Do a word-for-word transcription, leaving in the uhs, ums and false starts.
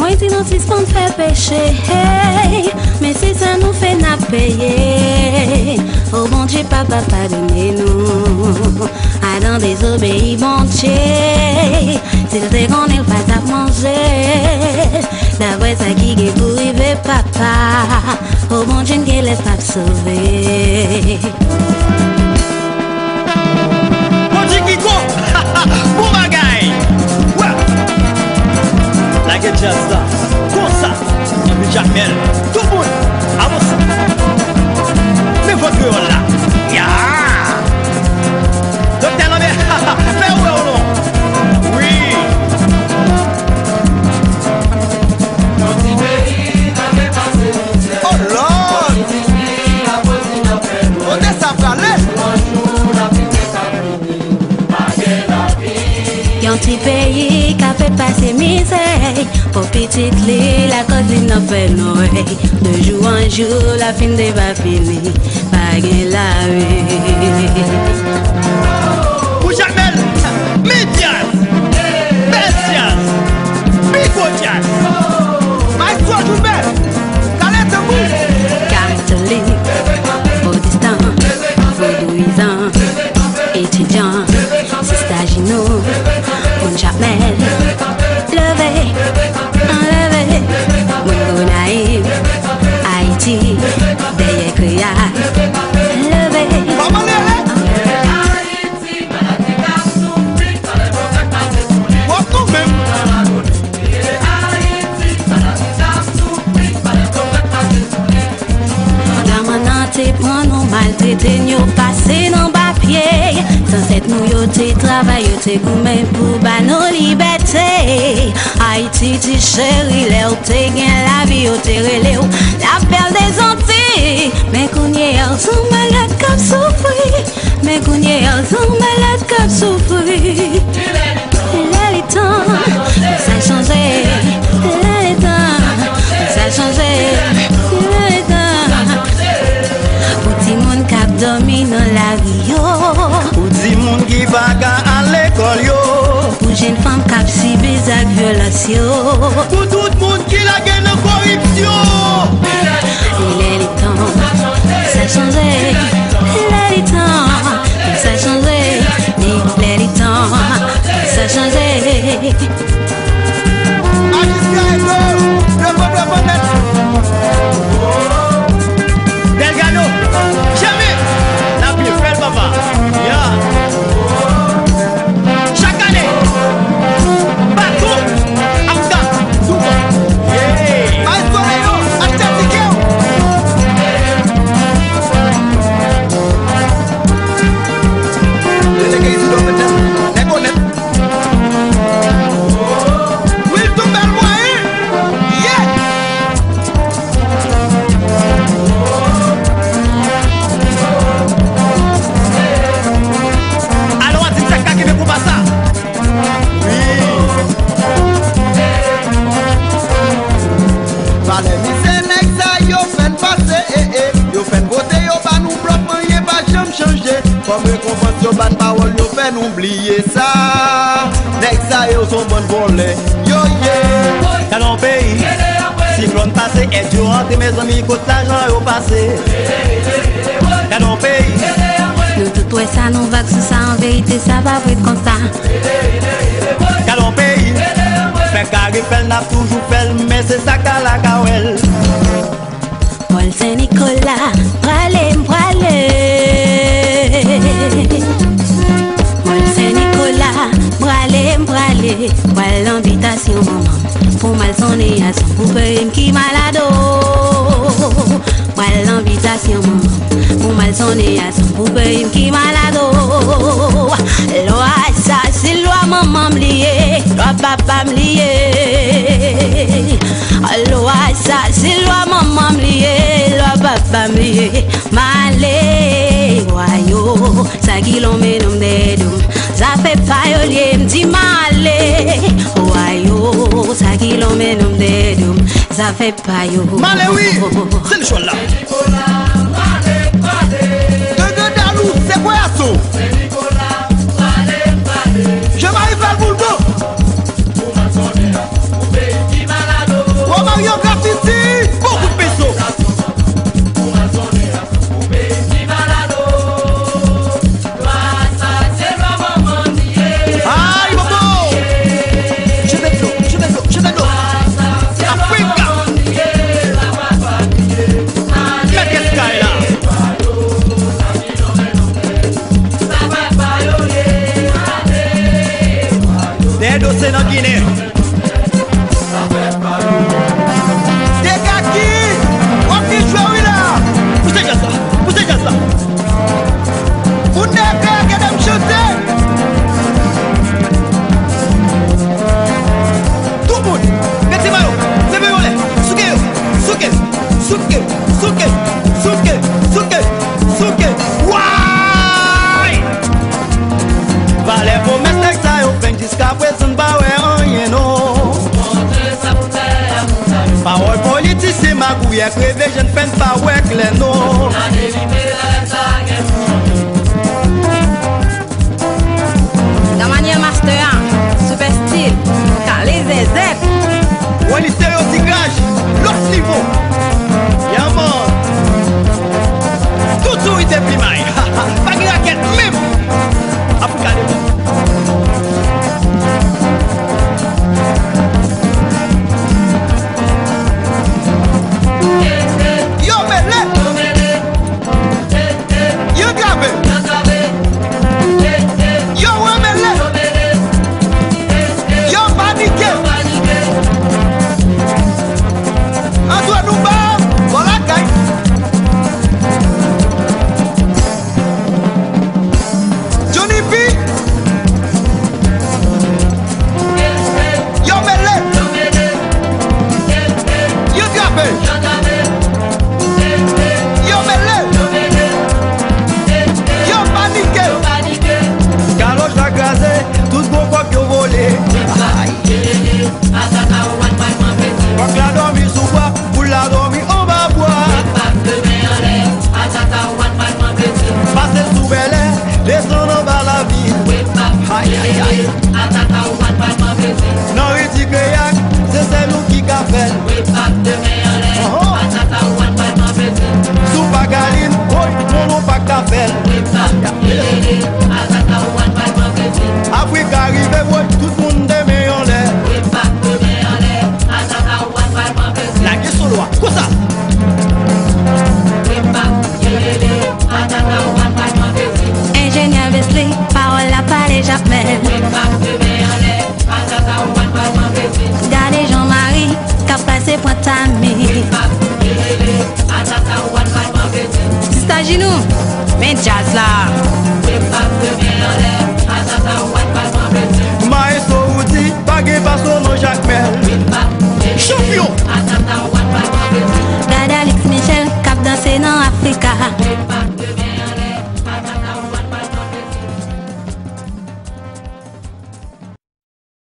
Ayiti, nou sispann fè peche, hey, men se sa nou fè n ap peye. O Bondye, papa, padone nou. Adan dezobeyi Bondye, si l te konnen l pa t ap manje. Daprè sa ki gen pou rive, papa, o Bondye, n genlè p ap sove. Bondye Kiko, bon bagay. Wè. Lage djaz la konsa. Anpi Jamèl, tout moun, avanse. Men vòt kreyòl la. Ya! Doktè Lambert, fè wè w non. Wi. Oh Lord! Kote sa prale? Yon ti peyi k ap fè pase mizè, pou pitit li, lakòz li nan fènwè. De jou an jou, lapin te pa fini, pa gen lari. Pou Jamèl, men djaz, bèl djaz, pi gwo djaz. Maestro Joubert, kale tanbou. Katolik, pwotestan, vodouyizan, etidyan, sista Jino, moun Jamèl, leve, leve, moun Gonayiv, Ayiti, dèyè kreyòl, leve. Lamann nan te pran nou, maltrete n, yo pase n anba pye. Zansèt nou yo te travay, yo te goumen pou ba nou libète. Ayiti ti cheri, lè w te gen lavi, yo te rele w la perle des Antilles. Men kounye a, w se yon malad k ap soufri. Men kounye a, w se yon malad k ap soufri. Lè li tan pou sa chanje. Lè li tan pou sa chanje. Lè li tan. Pou timoun k ap dòmi nan lari yo. Pou timoun ki pa ka al lekòl yo. Pou jèn fanm k ap sibi zak vyolans yo. Pou tout moun ki lage nan koripsyon. Lè li tan pou sa chanje. Lè li tan pou sa chanje. Lè li tan pou sa chanje. Majiska Edo, devan, devan, mèt. Delgado, jamè. N ap byen fè l, papa. Ya. Chak ane, baton ap tap douvan. Yeah. Maestro Leo, achte tike w. Yo te gen Isidò Petèt, nèg onèt. Wilton Bèlmwayen. Yeah! Alò, atis sa k ka kenbe konpa sa. Wi. Valè mizè nèg sa yo fè n pase, eh, eh. Yo fè n vote, yo ba nou blòf, anyen pa janm chanje. Kòm rekonpans, yo ba n pawòl, yo fè n bliye sa. Nèg sa yo se yon bann vòlè, yo ye. Gade yon peyi, siklòn pase, èd yo rantre, mezanmi, kot lajan yo pase? Gade yon peyi. Nou tout wè sa, nou vag sou sa, an verite, sa pa vre konsa. Gade yon peyi, fè kare fè l, n ap toujou fè l, men se sa k al ak a wè l. Mòl Sen Nikola, prale m prale. Mòl Sen Nikola, prale m prale. Pral nan bitasyon manman m pou m al sonnen a san pou peyi m ki malad o. Pral nan bitasyon manman m pou m al sonnen a san pou peyi m ki malad o. Lwa sa se lwa manman m li ye, lwa papa m li ye. Lwa sa se lwa manman m li ye, lwa papa m li ye. M ale, wa yo, sa ki lonmen nonm dèyè do m. Zafè pa yo l ye, m di m ale, wa yo, sa ki lonmen nonm dèyè do m. Zafè pa yo. M ale wi, se Nicholas la. Gangan Dalou, se kwè aso. Jean Marie Valbouldo. Nan Ginen. Dekaki, w ap vin jwe wi la. Pouse djaz la, pouse djaz la. Moun nèg la, gade m chante. Tout moun, mete mayo, leve yo anlè, souke yo, souke, souke, souke, souke, souke, souke. Way! Valè pwomès nèg sa yo fè n jiskaprezan n pa wè anyen non. Pawòl politisyen magouyè kreve jèn fè n pa wè klè non. Nan manyè master a, Super Style, kale zèzèt. Wè li serye ti graj, lòt nivo. Yeah man. Tout sou ide pimay. Pa gen rakèt menm. Africa de Yo mele. Yo trape. Yo remele. Yo panike. Antre nou ba bò lakay. Johnny P. Yo mele. Yo trape. Yo mele. Yo panike. Kalòch la kraze, tout gwo kòk yo vole. Ay. Kòk la dòmi sou bwa, poul la dòmi anba bwa. Pase l sou bèlè, desann anba lavil. Ay, ay, ay. Nan ridi kreyak, se sèl ou ki ka fè l. Oho. Sou pagalin, woy, non, non, pa ka fè l. Afrika rive, woy, tout moun de men anlè. Lage solo a, konsa. Enjenyè Wesley, pawòl la pale Jakmèl. Gade Jean Marie k ap pase pran tami. Sista Jinou, men djaz la.